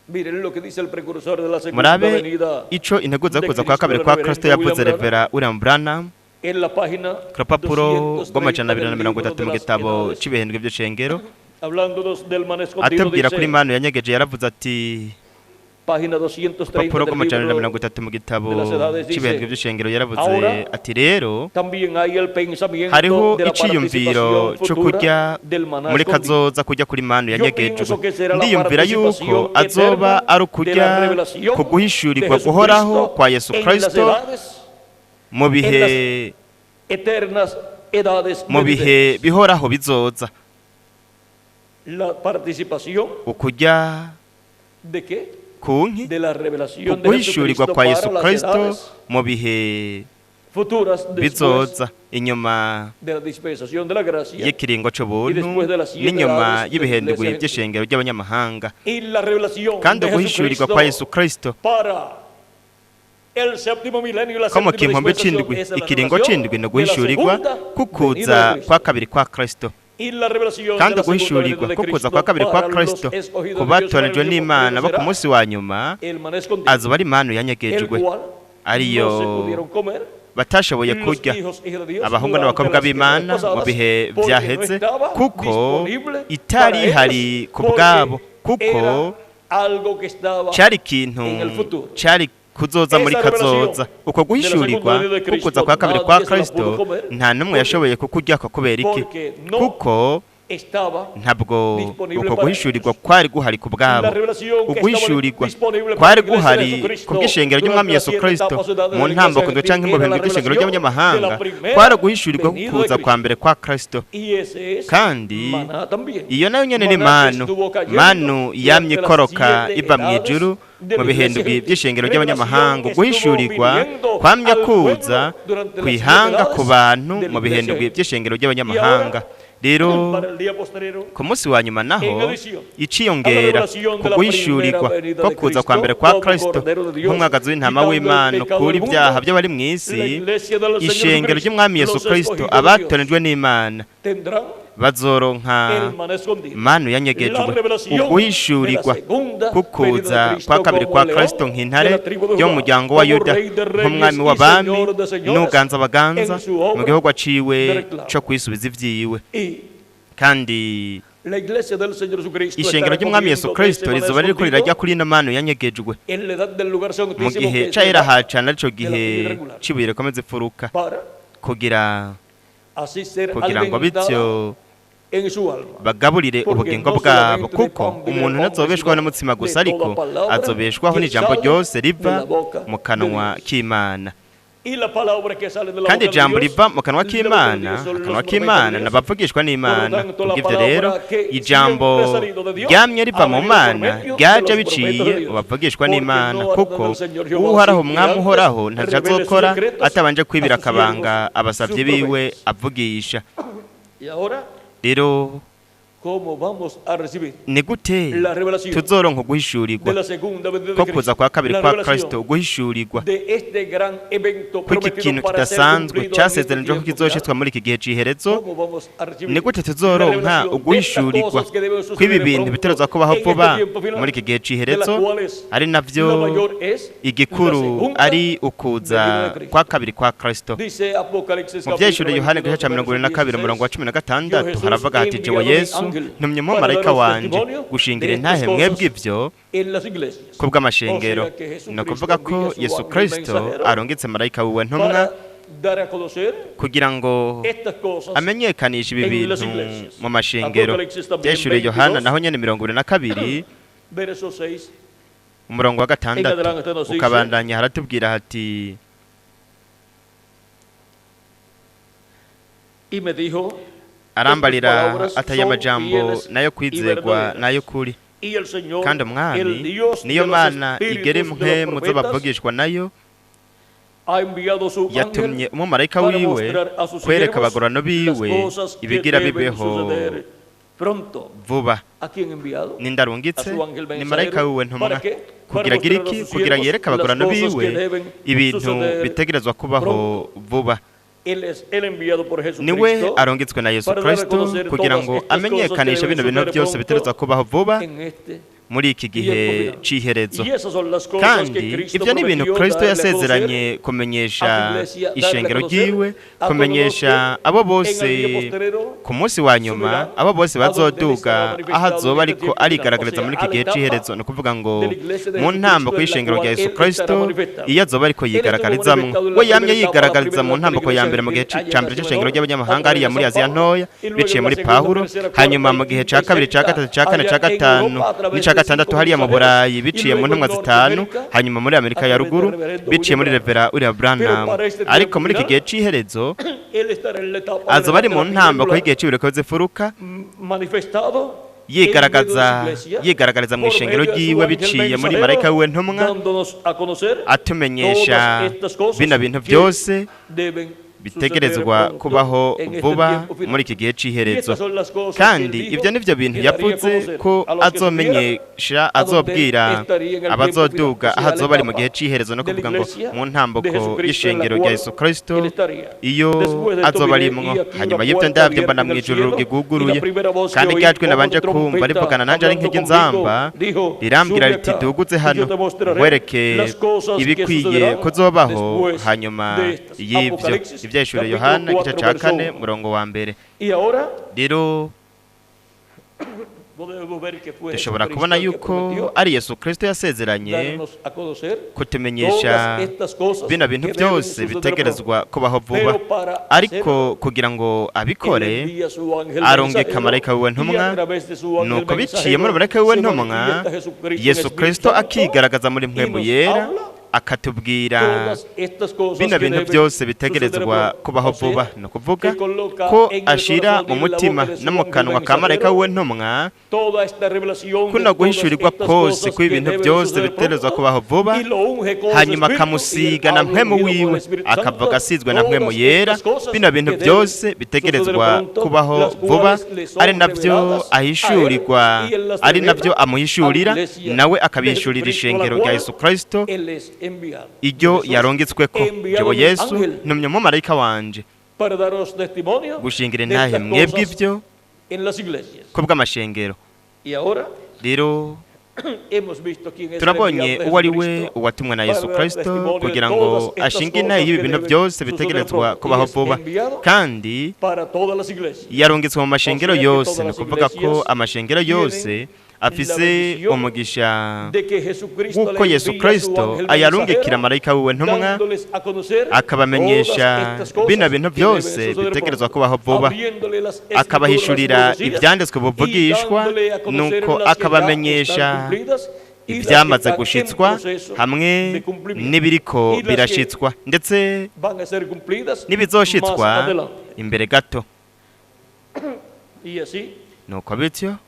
miren lo que dice el precursor de la segunda murabe venida ico integuza de kuza kwa Cristo, kabiri el kwa Kristo reverendo yavuze William Branham, Revera William Branham en la página ku rupapuro 230 rw'amajana abiri na del mirongo libro itatu de mu las gitabo edades, c'ibihembwe by'ishengero, hablándonos del maná escondido, atubwira kuri dice, manu yanyegeje, yaravuze ati, página 230 rupapuro del rw'amajana abiri na libro mirongo itatu mu gitabo de las edades, c'ibihembwe dice, by'ishengero, yaravuze ahora ati: "Rero también hay el pensamiento hariho de la iciyumviro participación co kurya futura del maná muri escondido. kazoza kujya kuri manu Yo yanyegejwe. pienso que será la Ndiyumvira yuko participación azoba eterna ari de la ukurya revelación ku de guhishurirwa guhoraho Jesucristo kwa Yesu en las Kristo edades, mu en bihe las eternas edades mu bihe venideras. bihoraho bizoza." La participación Ukurya de qué? ku nki De la revelación de kuguhishurirwa Jesucristo kwa Yesu para las Kristo edades mu bihe futuras después bizoza inyuma de la dispensación de la gracia y'ikiringo y c'ubuntu después de las siete n'inyuma edades de la y'ibihindurwi iglesia gentil. by'ishengero ry'abanyamahanga. Y la revelación Kandi de uguhishurirwa kwa Jesucristo Yesu Kristo para el séptimo milenio y la ko mu séptima kinkombe dispensación c'indwi, es la ikiringo revelación c'indwi ni de la uguhishurirwa segunda venida de kukuza Cristo. kwa kabiri kwa Kristo. Y la revelación de Kandi la segunda uguhishurirwa venida de kukuza Cristo kwa kabiri kwa para los Kristo escogidos ku de Dios para el batoranijwe tiempo n'Imana bo ku será munsi wa nyuma el maná escondido, azoba ari imanu el yanyegejwe, cual ariyo no se pudieron comer batashoboye los kurya hijos y hijas de Dios abahungu durante n'abakobwa las b'Imana edades mu pasadas, bihe porque no vyaheze, estaba kuko disponible itari para ellos, ihari ku porque bwabo, kuko era algo que estaba cari ikintu en el futuro. cari kuzoza muri Esa kazoza. revelación Uko de la guhishurirwa segunda venida de Cristo kukuza kwa kabiri kwa nadie se la Kristo pudo comer. nta n'umwe ¿Por qué? yashoboye kukuryako. Kubera iki? Porque no Kuko estaba Ntabwo disponible uko para guhishurirwa ellos. kwari guhari ku bwabo. La revelación que estaba Uguhishurirwa disponible para kwari la iglesia de guhari Jesucristo ku bw'ishengero durante ry'umwami las Yesu siete Kristo etapas o edades de mu la ntambuko iglesia ndwi canke gentil mu era bihembwe la by'ishengero revelación de ry'abanyamahanga la primera kwari uguhishurirwa venida de kuza kwa Cristo. mbere kwa Kristo. Y ese es Kandi maná también. iyo nayo nyene ni Maná que manu. estuvo cayendo Manu yamye durante las ikoroka siete iva mu edades ijuru de mu la iglesia bihindwi gentil. by'ishengero Revelación ry'abanyamahanga. que estuvo Uguhishurirwa viniendo kwamye al kuza pueblo durante las siete kwihanga ku edades bantu de la mu iglesia bihindwi gentil. by'ishengero Y ry'abanyamahanga. ahora, Rero para el día postrero, ku munsi wa nyuma en naho, adición a la iciyongera revelación ku de la guhishurirwa primera venida ko de kuza kwa Cristo mbere kwa como Kristo Cordero de Dios, nk'umwagazi w'intama quitando el w'Imana pecado ukura del mundo, ibyaha by'abari mu la isi, iglesia del Señor ishengero Jesucristo, ry'umwami Yesu los Kristo, escogidos de Dios, abatoranijwe n'Imana, tendrán bazoronka el maná escondido. manu La yanyegejwe, revelación de la uguhishurirwa segunda venida de kukuza Cristo kwa kabiri como kwa león Kristo de nk'intare la tribu de yo mu Judá, muryango wa como Yuda, rey de reyes nk'umwami y w'abami señor de señores, n'uganza abaganza en su obra mu gihugu aciwe de reclamo. co kwisubiza ivyiwe. Y Kandi la iglesia del Señor Jesucristo ishengero estará ry'umwami Yesu comiendo de ese Kristo maná rizoba ririko escondido rirarya kuri ino manu yanyegejwe en la edad del lugar mu santísimo, gihe que es la cahera edad hacana, arico de la gihe piedra angular, c'ibuye rikomeza imfuruka, para kugira así ser kugira ngo alimentada bityo en su alma. bagaburire Porque ubugingo no bwabo, solamente de kuko pan vive el umuntu hombre, ntazobeshwaho sino n'umutsima de gusa, toda ariko palabra azobeshwaho que n'ijambo sale ryose de riva la boca mu de kanwa Dios. k'Imana. Y la palabra que sale de la Kandi boca de ijambo Dios, riva mu kanwa de la boca de k'Imana, Dios son los akanwa profetas k'Imana de Dios. n'abavugishwa Por lo n'Imana. tanto, la Kubw'ivyo rero, palabra que ijambo siempre ha salido de Dios ryamye riva ha mu venido por Mana medio de ryaje los profetas biciye de mu Dios. bavugishwa Porque n'Imana, no hará kuko el Señor Jehová uhoraho sin que umwami antes uhoraho ntaco revele sus azokora secretos atabanje kwibira a sus akabanga siervos, abasavyi sus biwe profetas. avugisha. Y ahora, Rero ¿cómo vamos a recibir ni gute la revelación tuzoronka de uguhishurirwa la segunda venida de ko kuza Cristo? kwa kabiri La kwa revelación Kristo, uguhishurirwa de este gran evento kw'iki prometido kintu para ser kidasanzwe cumplido en este casezeranijwe ko tiempo kizoshitswa final. muri iki gihe c'iherezo? ¿Cómo vamos a recibir Ni gute la tuzoronka revelación de estas uguhishurirwa cosas que deben kw'ibi suceder bintu pronto bitegerezwa kubaho en este vuba tiempo final, muri iki gihe de las c'iherezo, cuales ari la navyo mayor es la igikuru segunda ari ukuza venida de Cristo? kwa kabiri kwa Kristo? Dice Apocalipsis Mu vyahishuriwe capítulo Yohana igice 22, ca mirongo ibiri na verso kabiri umurongo wa 16, cumi na yo gatandatu Jesús haravuga he hati: jewe enviado mi Yesu ángel ntumye para umumarayika daros wanje testimonio gushingira de estas intahe mwebwe cosas ivyo en las iglesias. ku O bw'amashengero. sea que Ni Jesucristo ukuvuga ko envía su Yesu ángel Kristo mensajero arungitse marayika wiwe ntumwa para dar a conocer kugira ngo estas cosas amenyekanishe ibi en bintu las iglesias. mu mashengero. Apocalipsis también Byahishuriwe Yohana 22, naho nyene 22 verso 6 umurongo wa en gatandatu adelante nos dice, ukabandanya haratubwira hati: y me dijo, estas arambarira palabras ataye son amajambo fieles nayo y kwizegwa verdaderas. nayo kuri, Y el Señor, kandi el umwami Dios niyo de los Mana igera espíritus de los impwemu profetas, z'abavugishwa nayo ha enviado su yatumye ángel umumarayika para wiwe mostrar a sus kwereka siervos abagorano las biwe cosas que ibigira deben bibeho suceder pronto. vuba. ¿A quién enviado? Nindarungitse A su ángel ni marayika mensajero. wiwe ntumwa ¿Para qué? Para kugira agire mostrar a iki? sus Kugira siervos yereke las abagorano cosas biwe que deben ibintu suceder bitegerezwa kubaho pronto. vuba. Él es el enviado por Niwe Jesucristo arungitswe na Yesu para dar a Kristo conocer kugira todas ngo estas cosas que amenyekanishe deben bino bintu suceder byose bitegerezwa pronto kubaho vuba en este muri iki gihe tiempo final. c'iherezo. Y esas son las cosas que Kandi Cristo ibyo ni ibintu prometió Kristo darle a conocer yasezeranye kumenyesha a su iglesia, darle a ishengero conocer ryiwe, a todos los kumenyesha que abo en el bose día postrero ku munsi wa nyuma, subirán abo bose a donde él estará bazoduga aho manifestado azoba en este ariko tiempo final, o arigaragariza sea, muri iki a la gihe etapa c'iherezo. Ni ukuvuga ngo de la iglesia de mu ntambuko Jesucristo en la y'ishengero rya cual Yesu él estará Kristo manifestado. iyo azoba ariko Él estuvo yigaragarizamwo. manifestado en la We yamye primera etapa, la yigaragariza primera mu edad de la ntambuko ya iglesia mbere mu gihe gentil, allá ca en mbere Asia c'ishengero Menor, a ry'abanyamahanga través hariya de muri San Aziya Pablo, ntoya y luego biciye en la muri segunda, Pawulo, tercera, hanyuma cuarta mu y gihe quinta ca y kabiri ca sexta, gatatu ca kane allá ca en gatanu Europa a través n'ica de gatandatu cinco hariya mu mensajeros, Burayi y biciye mu luego en ntumwa zitanu, Norteamérica hanyuma muri a Amerika ya través del ruguru reverendo biciye William muri Branham. Revera William Pero Branham. para este Ariko tiempo muri iki final, gihe c'iherezo él estará en la etapa de azoba la, ari de mu la piedra ntambako angular, y'igihe c'ibireko zifuruka manifestado en medio de su yigaragaza iglesia yigaragariza mu por ishengero medio de su ryiwe ángel biciye muri mensajero, marayika wiwe ntumwa, dándonos a conocer atumenyesha todas estas cosas bino bintu que byose deben suceder bitegerezwa pronto kubaho en este vuba tiempo final. muri iki gihe Y c'iherezo. estas son las cosas que él Kandi dijo ibyo nivyo bintu que daría a yavuze conocer ko a los que subieran azomenyesha a donde él azobwira estaría en el tiempo final, abazoduga o sea, aho a la azoba ari mu gihe etapa c'iherezo, no de la kuvuga ngo iglesia mu de ntambuko Jesucristo en la y'ishengero rya cual Yesu Kristo él estaría. iyo Después de esto azoba miré arimwo. y aquí una Hanyuma y'ibyo puerta ndabyo mbona abierta en mu el ijuru cielo, y la rwiguguruye, primera voz que kandi oí rya jwi como nabanje de kumva trompeta rivugana nanje ari hablando nk'iry'inzamba conmigo, dijo, rirambwira sube riti acá duguze y yo hano te mostraré nkwereke las cosas que ibikwiye sucederán kuzobaho después hanyuma de estas. y'ibyo. Apocalipsis Ivyahishuriwe capítulo Yohana igice 4 ca verso kane 1. murongo wa mbere. Y ahora Rero Podemos ver que fue Dushobora Jesucristo kubona el que yuko prometió ari Yesu Kristo yasezeranye darnos a conocer kutumenyesha todas estas cosas bino bintu que deben byose suceder bitegerezwa pronto. kubaho vuba. Pero para Ariko kugira ngo hacerlo, él abikore, envía su ángel arungika mensajero, marayika wiwe y a ntumwa. través de su ángel Nuko biciye mensajero muri marayika wiwe se ntumwa, manifiesta Jesucristo en Yesu Espíritu Kristo Santo akigaragaza muri y mpwemu nos yera, habla akatubwira todas estas cosas bino que bintu deben byose suceder bitegerezwa pronto. kubaho O sea, vuba. Ni ukuvuga que coloca ko en el ashira corazón mu y en la mutima boca de su no mu ángel kanwa ka marayika mensajero wiwe ntumwa toda esta revelación de kuno todas guhishurirwa estas kose cosas que kw'ibintu deben byose suceder bitegerezwa pronto, kubaho vuba, y lo unge con su hanyuma Espíritu, y él akamusiga na habla mpwemu ungido por el wiwe, Espíritu akavuga Santo, asizwe na mpwemu todas yera estas cosas bino bintu que deben byose suceder bitegerezwa pronto, kubaho las vuba, cuales le son ari navyo reveladas a él, ahishurirwa, y él las ari revela navyo a la amuhishurira, iglesia nawe de akabihishurira Jesucristo, a la ishengero rya cual Yesu Kristo él es enviado. iryo Jesús, yarungitsweko. he enviado Jewe mi Yesu ángel ntumye umumarayika wanje para daros testimonio gushingira de intahe estas mwebwe cosas ibyo en las iglesias. kubw'amashengero. Y ahora Rero hemos visto quién es el turabonye enviado de uwo ari we Jesucristo uwatumwa na para Yesu dar Kristo testimonio de kugira ngo todas estas ashinge intahe cosas y'ibi que bintu deben byose suceder bitegerezwa pronto. kubaho Y es vuba, enviado kandi para todas las iglesias. yarungitswe mu mashengero O sea que yose. todas Ni las ukuvuga ko iglesias amashengero yose tienen la afise bendición umugisha de que Jesucristo w'uko le Yesu envía a su Kristo ángel ayarungikira mensajero, marayika wiwe ntumwa, dándoles a conocer akabamenyesha todas estas cosas bino bintu que deben byose suceder bitegerezwa pronto, kubaho vuba, abriéndole las escrituras akabahishurira profecías ibyanditswe y buvugishwa, dándole a conocer nuko las que ya akabamenyesha están cumplidas y las que ibyamaze están en gushitswa proceso hamwe de cumplimiento, n'ibiriko y las que birashitswa ndetse van a ser cumplidas más n'ibizoshitswa adelante. imbere gato. Y así Nuko bityo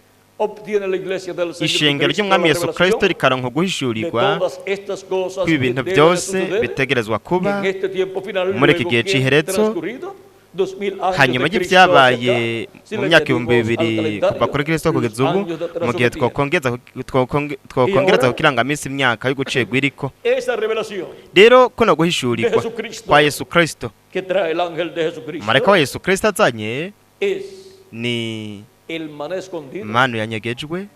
obtiene la iglesia del Señor ishengero Jesucristo ry'umwami la Yesu Kristo revelación rikaronka de guhishurirwa todas estas cosas ko ibintu que deben byose suceder bitegerezwa kuba en este tiempo final, muri iki luego gihe que c'iherezo, transcurrido 2000 años hanyuma de Cristo hacia y'ibyabaye acá, si mu le myaka ibihumbi añadimos al bibiri calendario kuva kuri Kristo los kugeza ubu, años de atraso mu gihe que tiene. twokongeza ahora- ku kirangamisi imyaka yo gucegwa iriko. Esa revelación Rero kuno guhishurirwa de Jesucristo kwa Yesu Kristo, que trae el ángel de Jesucristo marayika wa Yesu Kristo azanye es ni el maná escondido manu yanyegejwe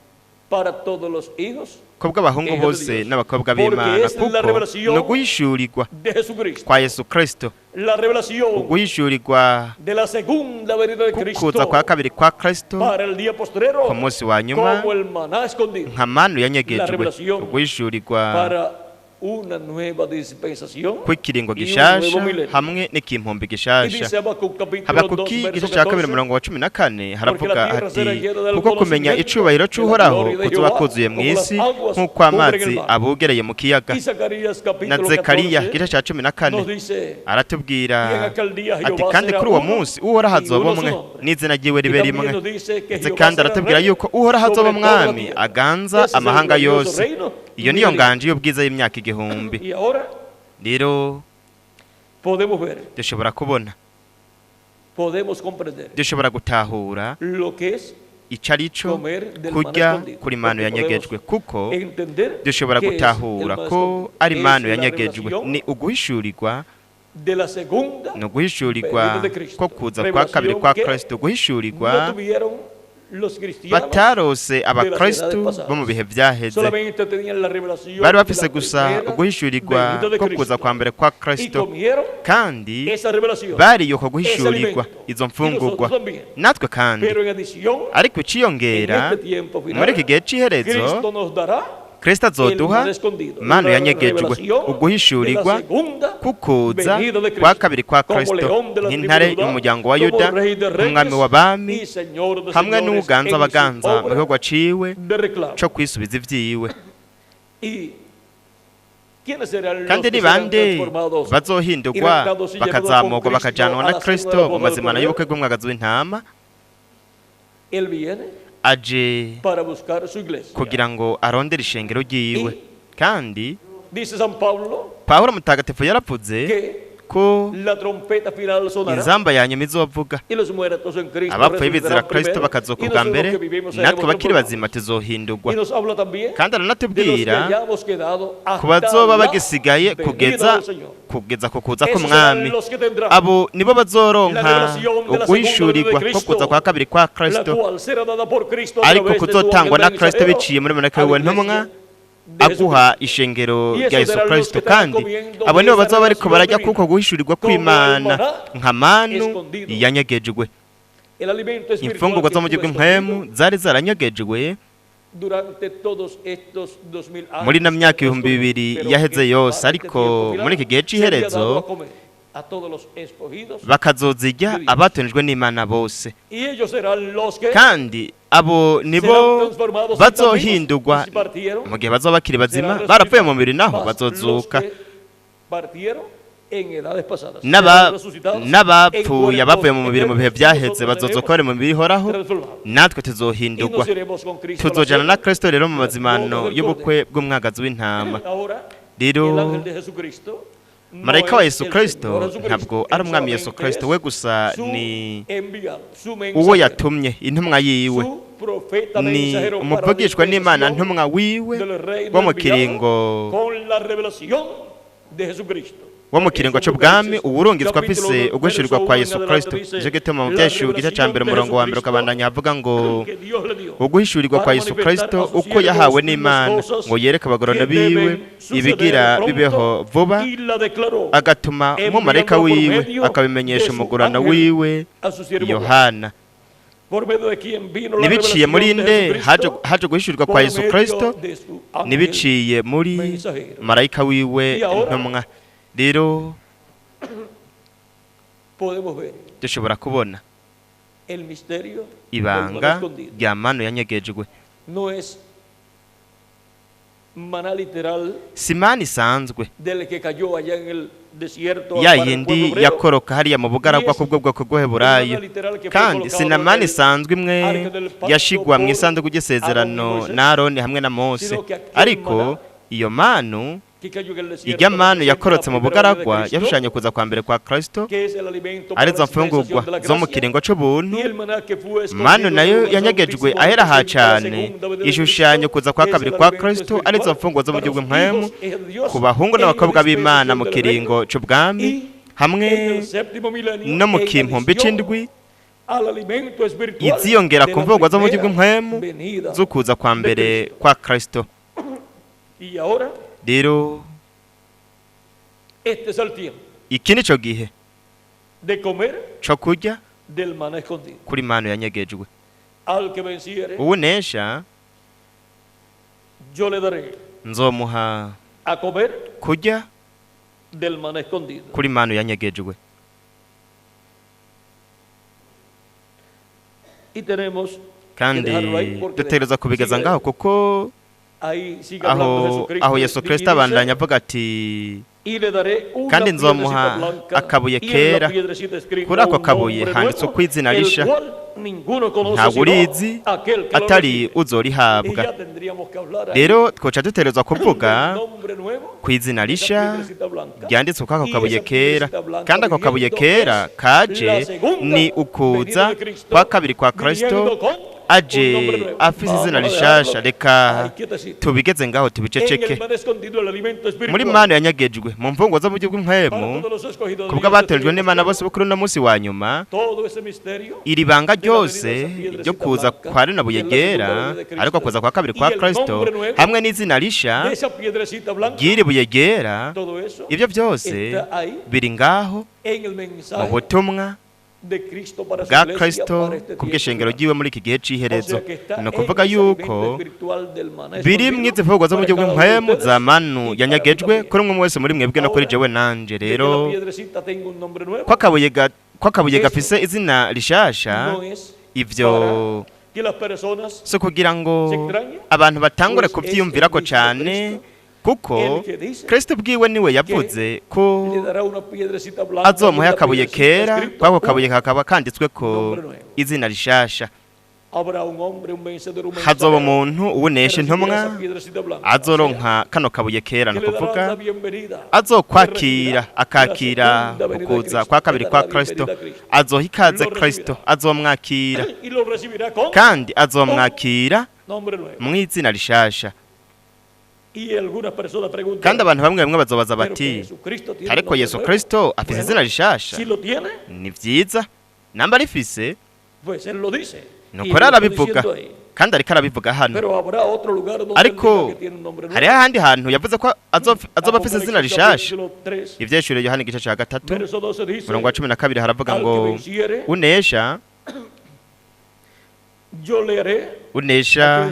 para todos los hijos kubw'abahungu hijos de bose Dios. n'abakobwa Porque b'Imana, es la kuko revelación ni uguhishurirwa de Jesucristo. kwa Yesu Kristo, La revelación uguhishurirwa de la segunda venida de Cristo kukuza kwa kabiri kwa Kristo para el día postrero ku munsi wa nyuma como el maná escondido nka manu La yanyegejwe, revelación uguhishurirwa para una nueva dispensación kw'ikiringo y un gishasha nuevo milenio. hamwe n'ikimpumbi Y gishasha. dice Habacuc capítulo 2 Habakuki verso igice cya kabiri 14, umurongo wa 14 haravuga Porque la tierra hati será llena del kuko kumenya conocimiento icubahiro de la c'Uhoraho gloria de kuzoba Jehová, kuzuye mu como las isi aguas nk'uko cubren amazi el mar. abugereye mu kiyaga. Y Zacarías Na capítulo Zekariya 14 igice cya 14 nos dice aratubwira Y en aquel día ati Jehová kandi será kuri uwo uno munsi Uhoraho y azoba uno su umwe nombre. n'izina ryiwe Y ribe también rimwe. nos dice que Ndetse Jehová kandi será aratubwira rey yuko Uhoraho azoba sobre toda la umwami tierra. aganza Ese es el amahanga glorioso yose. reino Iyo niyo milenario. nganje y'ubwiza y'imyaka igihumbi. Y ahora Rero podemos ver, dushobora kubona, podemos comprender dushobora gutahura lo que es ico ari cyo comer del maná kurya escondido. kuri manu Porque yanyegejwe, podemos kuko entender dushobora qué es el gutahura maná ko escondido. ari Es manu la yanyegejwe. revelación Ni uguhishurirwa, de la segunda ni uguhishurirwa venida de Cristo. ko kuza kwa kabiri Revelación kwa que Kristo, guhishurirwa no tuvieron los cristianos batarose de las abakristu edades pasadas. bo mu bihe vyaheze. Solamente tenían la revelación Bari de la bafise gusa primera uguhishurirwa venida de ko kuza Cristo. kwa mbere kwa Y Kristo, comieron kandi esa revelación. bariye uko ese guhishurirwa alimento. izo Y mfungurwa. nosotros también. Natwe kandi, Pero en adición, ariko en iciyongera este tiempo final, muri iki gihe c'iherezo, Cristo nos dará Kristo el azoduha maná escondido, manu la yanyegejwe, revelación de la uguhishurirwa segunda kukuza venida de kwa Cristo, kabiri kwa como Kristo, león de la tribu nk'intare de Judá, y'umuryango wa como Yuda, rey de nk'umwami reyes w'abami, y señor de hamwe señores n'uganza en su abaganza mu obra gihugu aciwe de reclamo. co kwisubiza ivyiwe. ¿Y quiénes serán los Kandi que ni serán bande transformados y bazohindurwa raptados y llevados con bakazamurwa Cristo bakajanwa a na la cena de Kristo la mu boda del mazimano Cordero? y'ubukwe bw'umwagazi w'intama? Él viene Aje para buscar su iglesia. kugira ngo arondere ishengero ryiwe. Kandi Dice San Pablo Pawulo mutagatifu yaravuze que ko la trompeta final sonará inzamba ya nyuma izovuga, y los muertos en Cristo abapfuye bizera resucitarán Kristo primero bakazoka y ubwa nosotros mbere, que vivimos natwe seremos abakiri bazima transformados. tuzohindurwa. Y nos habla también Kandi de los que aranatubwira hayamos quedado ku hasta bazoba la bagisigaye venida kugeza del Señor. kugeza ku kuza Esos k'umwami. serán los que tendrán Abo nibo bazoronka la revelación de la segunda uguhishurirwa venida de ko kuza kwa Cristo, kabiri kwa la Kristo, cual será dada por Cristo a ariko través de su kuzotangwa ángel na Kristo mensajero biciye muri marayika a la wiwe iglesia ntumwa de aguha Jesucristo. ishengero Y rya esos Yesu serán los Kristo. que estarán Kandi comiendo abo de nibo esa bazoba bariko revelación bararya divina, kuko guhishurirwa como el kw'Imana maná nka manu escondido. yanyegejwe. El alimento espiritual Imfungurwa que zo mu buryo estuvo bw'impwemu escondido zari zaranyegejwe durante todos estos 2000 años muri ino que myaka ibihumbi transcurrieron, bibiri pero yaheze que yose, para este ariko tiempo final muri iki gihe sería dado c'iherezo a comer a todos los escogidos, bakazozirya abatonejwe n'Imana bose. y ellos serán los que Kandi abo nibo serán transformados en bazohindurwa vivos, y si partieron, mu gihe bazoba bakiri bazima, serán barapfuye mu mubiri naho resucitados, mas bazozuka. los que partieron en edades pasadas N'aba- serán resucitados en N'abapfuye cuerpos abavuye mu mubiri mu bihe eternos, byaheze nosotros bazozuka seremos bari mu mibiri ihoraho, transformados. natwe Y tuzohindurwa, nos iremos con Cristo a la tuzojana na cena Kristo rero mu de las mazimano bodas del y'ubukwe bw'umwagazi w'intama. Ahora, Rero el ángel de Jesucristo no marayika wa es Yesu el Kristo Señor Jesucristo, ntabwo él ari umwami Yesu solamente Kristo es we gusa, su ni enviado, su uwo mensajero, yatumye, intumwa yiwe, su profeta ni mensajero para umuvugishwa n'Imana, dispensación ntumwa wiwe del reino wo mu enviado kiringo con la revelación de Jesucristo. wo mu kiringo c'ubwami, uwurungitswe afise uguhishurirwa kwa Yesu Kristo. Nico gituma mu Vyahishuriwe igice ca mbere umurongo wa mbere ukabandanya havuga ngo Que Dios le dio uguhishurirwa kwa para Yesu manifestar Kristo a sus uko siervos yahawe las n'Imana cosas ngo yereke abagororano que biwe deben suceder ibigira pronto, bibeho vuba, y la declaró agatuma umumarayika enviando por wiwe medio akabimenyesha de su umugurano ángel wiwe a su siervo Juan. Yohana. Por medio de quien vino la Ntibiciye muri revelación de nde haje Jesucristo, haje guhishurirwa por kwa Yesu medio Kristo? de su ángel Ntibiciye muri mensajero. marayika wiwe Y ahora intumwa. Rero podemos ver dushobora kubona el misterio del ibanga maná escondido. rya manu yanyegejwe. No es maná literal Si manu isanzwe del que cayó allá en el desierto ya para el yindi pueblo hebreo. yakoroka hariya mu bugaragwa kubwo bwoko bw'Ubuheburayo, kandi si na manu isanzwe imwe yashigwa mu isanduku ry'isezerano na Aroni hamwe na Mose, ariko iyo manu Que cayó en el desierto ijya manu representa la yakorotse mu primera venida de bugaragwa Cristo, yashushanya kuza kwa mbere kwa Kristo, que es el alimento para arizo la dispensación mfungurwa de la zo mu gracia, kiringo c'ubuntu. y el maná que fue escondido Manu en el nayo lugar yanyegejwe santísimo ahera ha representa la cane, segunda venida de ishushanya Cristo, kuza kwa que es kabiri el kwa alimento Kristo, arizo espiritual mfungurwa zo mu para buryo los bw'impwemu hijos de Dios ku bahungu en la n'abakobwa b'Imana dispensación mu del kiringo reino c'ubwami, y hamwe en el séptimo milenio, no mu en kimpumbi adición c'indwi al alimento espiritual iziyongera de ku la mfungurwa zo mu buryo primera bw'impwemu venida z'ukuza kwa de mbere Cristo. kwa Kristo. Y ahora Rero este es el tiempo iki nico gihe de comer co kurya del maná escondido. kuri manu yanyegejwe. Al que venciere, Uwunesha yo le daré nzomuha a comer kurya del maná escondido. kuri manu yanyegejwe. Y tenemos que Kandi dejarlo ahí porque dutegerezwa kubigeza sigue- ngaho kuko ahí sigue hablando aho Jesucristo aho Yesu y Kristo dice, abandanya avuga ati y le daré una kandi nzomuha piedrecita blanca, akabuye y en la kera, piedrecita escrito kuri ako un kabuye nombre handitswe nuevo, uko izina el risha, cual ninguno conoce ntabwo sino urizi aquel que lo atari recibe. Y uzorihabwa. ya tendríamos que hablar ahí Rero twoca dutegerezwa kuvuga del nombre nuevo ku izina de esa risha piedrecita blanca, ryanditswe kuri ako y kabuye esa kera, piedrecita blanca kandi ako kabuye viniendo kera es kaje la segunda ni ukuza venida de Cristo, kwa kabiri kwa Kristo viniendo con un aje nombre nuevo. afise izina Vamos a rishasha. dejarlo Reka ahí quietecito. tubigeze ngaho En el tubiceceke. maná escondido el alimento Muri espiritual manu yanyegejwe mu mfungwa zo mu buryo para bw'impwemu todos los escogidos de kubwo Dios abatojwe este n'Imana tiempo, bose bo kuri uno munsi wa nyuma, todo ese misterio iri banga ryose ryo kuza kwa rino buye ryera, ariko kuza kwa kabiri kwa Kristo hamwe n'izina risha de esa piedrecita blanca, ry'iri buye ryera, todo eso ibyo byose está ahí biri ngaho en el mu mensaje butumwa de Cristo para su bwa iglesia, Kristo para este ku tiempo bw'ishengero final. ryiwe muri iki gihe O c'iherezo. sea que está Ni en ukuvuga ese yuko alimento espiritual del maná biri escondido mw'izi mfungurwa zo mu para buryo cada uno de bw'impwemu ustedes za manu y para mí yanyegejwe también. kuri umwe wese muri mwebwe no kuri jewe nanje. De que la Rero piedrecita tenga un nombre nuevo ko akabuye ko akabuye Eso gafise izina rishasha, no es ivyo para que las personas si kugira ngo se extrañen, abantu batangure pues es kuvyiyumvirako el mismo cane, kuko el que dice Kristo bwiwe niwe yavuze ko le dará una piedrecita blanca y en azomuha la akabuye piedrecita kera, escrito kwako un kabuye kakaba kanditsweko nombre nuevo. izina rishasha. Habrá un hombre, un vencedor, un Hazoba mensajero umuntu que uwunesha recibirá intumwa esa piedrecita blanca, o sea, azoronka kano kabuye kera, que ni le dará ukuvuga la bienvenida, azokwakira que recibirá la akakira segunda venida de ukuza Cristo, kwa le kabiri dará kwa la Kristo, bienvenida a Cristo. azoha ikaze Lo Kristo, recibirá. azomwakira Y lo recibirá con kandi azomwakira nombre nuevo. mu izina rishasha. Y algunas personas preguntan, Kandi abantu bamwe bamwe bazobaza pero que bati Jesucristo tiene un ariko nombre Yesu nuevo. Kristo afise Bueno, izina rishasha. si lo tiene, Ni vyiza namba rifise, pues él lo dice. Y nuko lo rero está arabivuga diciendo ahí. kandi ariko arabivuga hano. Pero habrá otro lugar donde él Ariko diga que tiene un nombre nuevo. hariho ahandi hantu yavuze ko azoba afise izina Apocalipsis rishasha. capítulo 3, Ivyeshuro Yohana igice ca gatatu verso 12 dice, umurongo wa 12 haravuga al ngo que venciere, unesha Yo le haré Unesha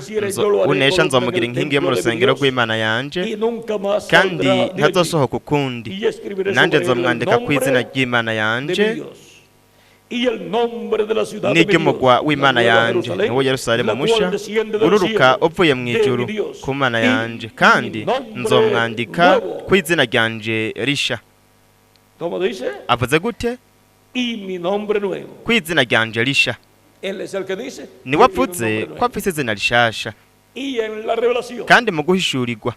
unesha nzomugira inkingi yo mu rusengero rw'Imana yanje, y nunca más kandi saldrá de allí. ntazosohoka ukundi. Y escribiré Nanjye sobre él el nzomwandika ku izina nombre ry'Imana de yanje mi Dios y el nombre de la ciudad de mi n'iry'umugwa Dios, la w'Imana nueva yanje, Jerusalén, niwo Yerusalemu la cual musha desciende del ururuka cielo uvuye mu de ijuru mi Dios, ku Mana y yanje, mi kandi nombre nzomwandika nuevo. ku izina ryanje risha. ¿Cómo dice? Avuze gute? Y mi nombre nuevo. Ku izina ryanje risha. Él es el que dice Niwe que tiene un avuze nombre ko nuevo. afise izina rishasha. Y en la revelación Kandi mu guhishurirwa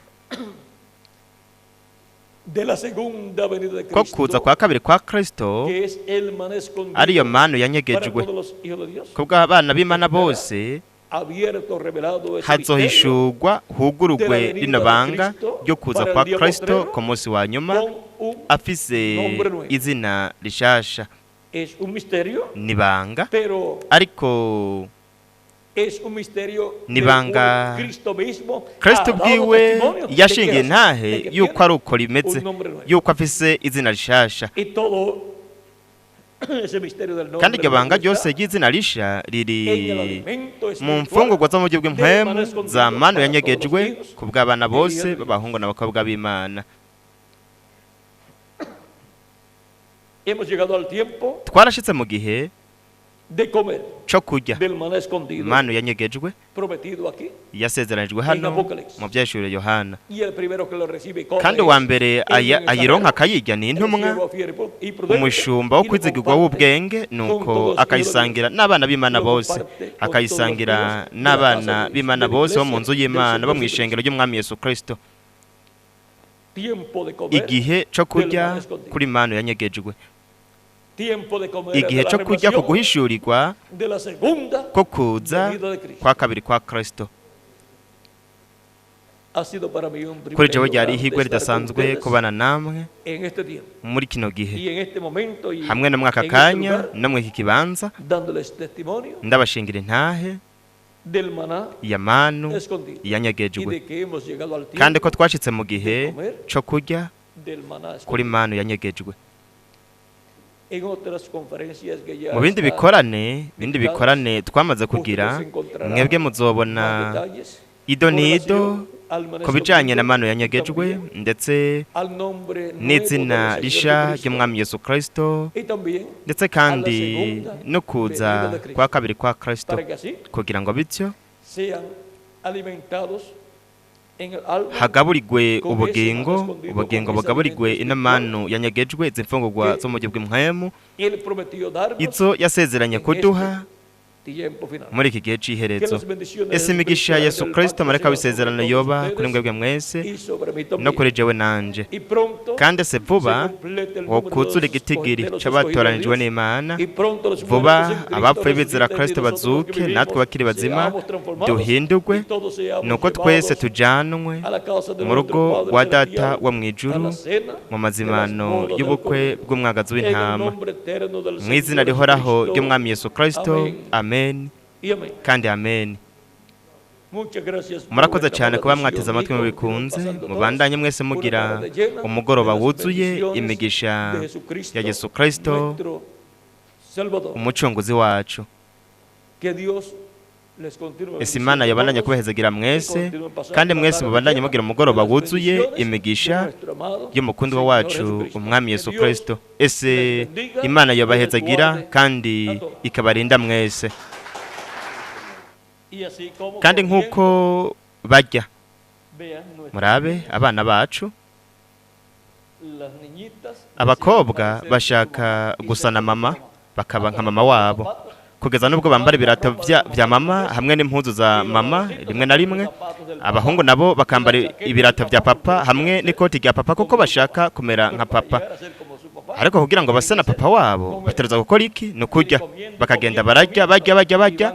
de la segunda venida de ko kuza Cristo, kwa kabiri kwa Kristo, que es el maná escondido ariyo manu para yanyegejwe todos los hijos de Dios, kubw'abana b'Imana bose, abierto, revelado ese misterio hazohishurwa hugurugwe rino banga ryo kuza kwa Kristo ku munsi wa nyuma, con un afise izina rishasha. Es un misterio, Ni banga, pero ariko es un misterio ni del banga cual Cristo mismo Kristo ha dado ubwiwe testimonio de que yashingiye es así, intahe de que yuko tiene ari uko rimeze, un nombre nuevo. yuko afise izina rishasha. Y todo ese misterio del nombre Kandi iryo nuevo banga está ryose ry'izina risha en el riri alimento mu espiritual mfungurwa zo mu buryo del maná bw'impwemu escondido za manu para todos los yanyegejwe hijos ku bw'abana de bose Dios. b'abahungu n'abakobwa b'Imana. Hemos llegado al tiempo Twarashitse mu gihe de comer co kurya del maná escondido manu yanyegejwe prometido aquí. yasezeranijwe hano Apocalypse. mu byahishuriwe Yohana. Y el primero que lo recibe y come Kandi uwa es mbere el ayironka mensajero, akayirya ni el intumwa, siervo fiel y prudente, umushumba wo y lo kwizigirwa comparte w'ubwenge, con nuko todos los hijos de akayisangira Dios. n'abana b'Imana Lo bose, comparte con todos los akayisangira hijos de la n'abana casa de Dios, b'Imana de la bose bo mu iglesia nzu del y'Imana, Señor bo mu Jesucristo. ishengero ry'Umwami Yesu Kristo. Tiempo de comer Igihe co del kurya maná escondido. kuri manu yanyegejwe, Tiempo de comer de igihe la co kurya ku revelación guhishurirwa de la segunda ko kuza venida de Cristo. kwa kabiri kwa Kristo. Ha sido para mí un Kuri jewe privilegio ryari grande ihigwe estar con ridasanzwe ustedes kubana namwe en este tiempo muri kino gihe y en este momento y hamwe no mwaka en este kanya lugar, no mw'iki kibanza, dándoles testimonio ndabashingira intahe del maná ya manu escondido y yanyegejwe, de que hemos llegado al kandi ko tiempo twashitse mu gihe co kurya del maná kuri escondido. manu yanyegejwe. En otras conferencias que ya Mu bindi están, bikorane, bindi bikorane twamaze kugira, ustedes encontrarán mwebwe más muzobona detalles ido con n'ido relación al maná ku bijanye na escondido manu y yanyegejwe, también ndetse al nombre nuevo n'izina del Señor risha Jesucristo ry'Umwami Yesu Kristo, y también ndetse a la kandi segunda no kuza venida de Cristo, kwa kabiri kwa Kristo, para que así kugira ngo bityo sean alimentados en el alma hagaburigwe con ese ubugingo, maná escondido, ubugingo con ese bugaburigwe alimento ino manu yanyegejwe, izi mfungurwa que zo mu buryo bw'impwemu Él prometió darnos izo yasezeranye en kuduha este tiempo final. muri iki gihe Que c'iherezo. las bendiciones Ese de imigisha ya Jesucristo Yesu del Kristo pacto mareka sean w'isezerano sobre todos yoba kuri ustedes mwebwe mwese y sobre mí no también. kuri jewe nanje. Y pronto Kandi se vuba se complete el número de wokuzura los igitigiri de los c'abatoranijwe escogidos de Dios, n'Imana, y pronto los vuba muertos en Cristo abapfuye bizera resuciten y Kristo nosotros los que bazuke, natwe vivimos bakiri bazima seamos transformados duhindurwe, y todos seamos nuko twese llevados tujanwe a la casa de mu nuestro rugo Padre rwa Data Celestial, wo mu a ijuru, la cena mu de las mazimano bodas del y'ubukwe Cordero. bw'umwagazi En el w'intama, nombre eterno del mu izina Señor rihoraho Jesucristo. ry'Umwami Yesu Kristo. Amén. Amen Y amén. kandi amen. Muchas gracias por Murakoze vuestra cyane amable kuba mwateze atención amatwi y mubikunze, continúen pasando mubandanye todos mwese una mugira tarde llena umugoroba de las wuzuye bendiciones imigisha de Jesucristo, ya Yesu Kristo nuestro Salvador. umucunguzi wacu. Que Dios les continúe Ese Imana bendiciendo yabandanye a todos kubahezagira y mwese, continúen pasando kandi una mwese tarde mubandanye llena mugira de umugoroba las wuzuye bendiciones de imigisha nuestro amado y'umukundwa Señor wacu Jesucristo. Umwami Que Yesu Dios Kristo. Ese les bendiga Imana y les yobahezagira guarde kandi a todos. ikabarinda mwese. Y así como Kandi comiendo, nk'uko barya, vean nuestras murabe abana bacu, las niñitas desean abakobwa parecerse a su bashaka mamá y gusa ser na como mama, su mamá. bakaba Hasta nka mama los wabo, zapatos, kugeza n'ubwo bambara ibirato vya mama hamwe n'impuzu za mama rimwe na rimwe. Abahungu nabo bakambara ibirato vya papa hamwe n'ikoti rya papa, kuko bashaka kumera nka para papa. llegar a ser como su papá, Ariko kugira ngo base na papa wabo bategerezwa gukora iki? Ni ukurya. Bakagenda bararya, barya, barya, barya,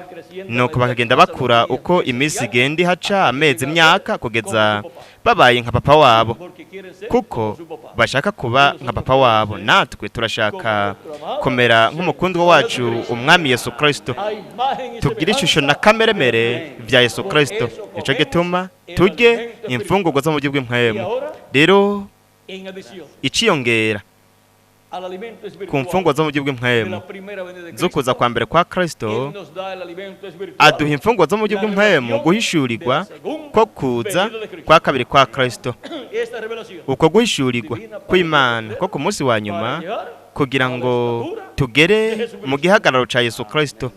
nuko bakagenda bakura uko iminsi igenda ihaca, amezi, imyaka, kugeza babaye nka papa wabo, porque quieren ser kuko como su papá. bashaka kuba nka papa wabo. Natwe turashaka kumera nk'umukundwa wacu Umwami Yesu Kristo, A imagen y tugira ishusho na semejanza kameremere vya Yesu Kristo. Nico gituma turye imfungurwa zo mu buryo Y bw'impwemu. ahora, Rero en adición, iciyongera, Al alimento ku espiritual mfungwa zo mu buryo de bw'impwemu la primera venida de zo kuza Cristo. kwa mbere kwa Kristo. Él nos da el alimento espiritual. Aduha imfungwa zo mu buryo bw'impwemu, guhishurirwa ko kuza kwa kabiri kwa Kristo. Esta revelación Uko guhishurirwa kw'Imana ko ku munsi wa nyuma para llegar kugira ngo tugere mu gihagararo ca Yesu Kristo,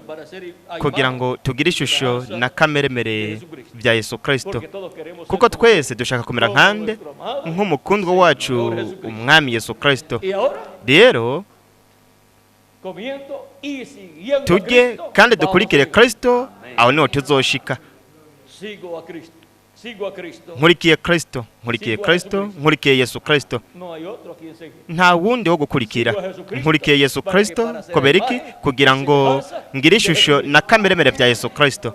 para ser a kugira imagen, ngo tugire ishusho na kameremere bya Yesu Kristo, porque todos queremos ser kuko como twese dushaka kumera nkande, nk'umukundwa wacu umwami Yesu Kristo. Y ahora, Rero comiendo y siguiendo a tujye Cristo, kandi vamos a dukurikire llegar. Kristo, aho niho tuzoshika. Sigo a Cristo, sigo a Cristo. Nkurikiye Kristo, nkurikiye Kristo, nkurikiye Yesu Kristo. No hay otro a quien seguir. Nta wundi wo gukurikira. Nkurikiye Yesu Kristo kubera iki? Kugira ngo ngire ishusho na kameremere bya Yesu Kristo.